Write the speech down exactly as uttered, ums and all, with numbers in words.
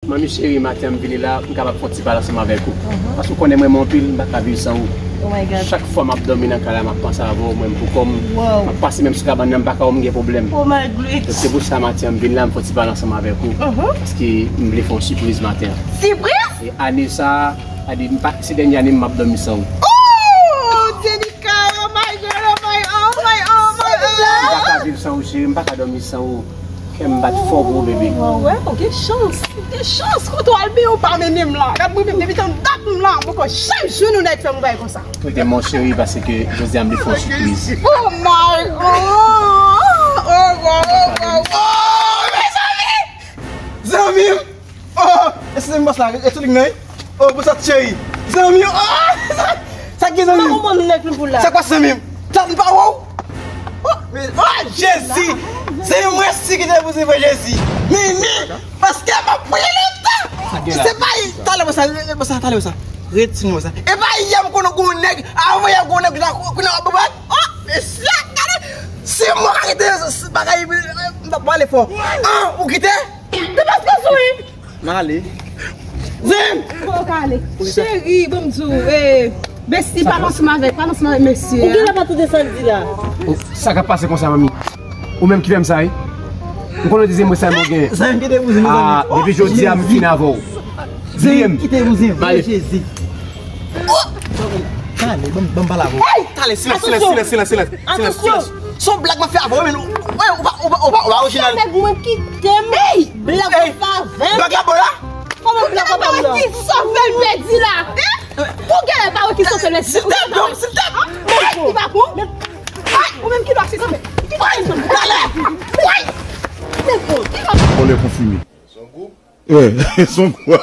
Manmi cheri, maten an m vini la, m kapab fè yon ti pale ansanm avèk ou. Paske ou konnen mwen renmen w anpil, m pa ka viv san ou. Oh my God. Chak fwa m ap dòmi nan kay la, m ap panse avè w, mwen menm pou kò m. Wow. M ap pase menm sou kabann nan, m pa ka wè w, m gen pwoblèm. Oh my God. Donk se pou sa maten an m vin la, m fè yon ti pale ansanm avèk ou. Paske m vle fè yon sipriz maten an. Sipriz? E ane sa a, a di, m pa, se dènye ane m ap dòmi san ou. Oh, Jenika, oh my God, oh my, oh my, oh my, oh. M pa ka viv san ou, cheri, m pa ka dòmi san ou. Kè m bat fò pou ou, bebe. Ou wè, ou gen chans. Ou gen chans. Kote w al byen, ou pa mennen m la. Gad mwen menm, depi tan dat m la, m poko janm jwenn yon nèg fè m yon bagay konsa. Koute, mon chéri, paske jodi a m vle fè yon sipriz. Oh my God! Oh, wow, wow, wow, wow! Mezanmi! Zanmi m! Oh, eskize m bòs la, e Tulik nan, wi? Oh, bonswa cheri. Zanmi m! Oh, sa k gen zanmi m? Sa k pase zanmi m? Sa m pa wè w? Oh, men, oh, Jezi! Se yon mwen si ki te pou se vre Jezi. Mimi, paske m ap priye lontan. Se pa talè mwen sa, talè mwen sa. Retire mwen sa. E pa yè m konnen gon nèg, avan yè gon nèg la, konnen w ap bat. Oh, mesye, gade. Si mwen ka kite bagay, m ap pale fò. Ah, ou kite? Depaske sou wi. M ale. Zen! Bon, ou ka ale. Cheri, bon m di w, eh, besti, pale ansanm avèk, pale ansanm avèk mesye a. Ou genlè pa tande sa l di la. Oh, sa k ap pase konsa, manmi? Ou menm ki fè m sa, wi. M konnen w te di mwen sa, mwen gen. Zen, kite pou zen, mezanmi. Ah, depi jodi a, m fin avè w. Zen, kite pou zen, vre Jezi. Oh! Talè, ban m, ban m pale avè w. Hey! Talè, silans, silans, silans, silans, silans, silans. Se yon blag m ap fè avè w, men ou, ou, ou, ou, ou pa orijinal. Nèg mwen kite m. Hey! Blag w ap fè avè m. Blag la bon la? Kòman blag w ap fè avè m? Ki sòfè l pèdi la? Hein? Ou genlè pa wè ki sòfè l pèdi. Siltèp, non, siltèp. Hey! Ki pa bon? Ay, ou menm ki dwa se sòfè. Ki dwa se sòfè? Talè! Woy! Nèg bon, ki pa bon? Vòlè konfime. Eh, son kwa.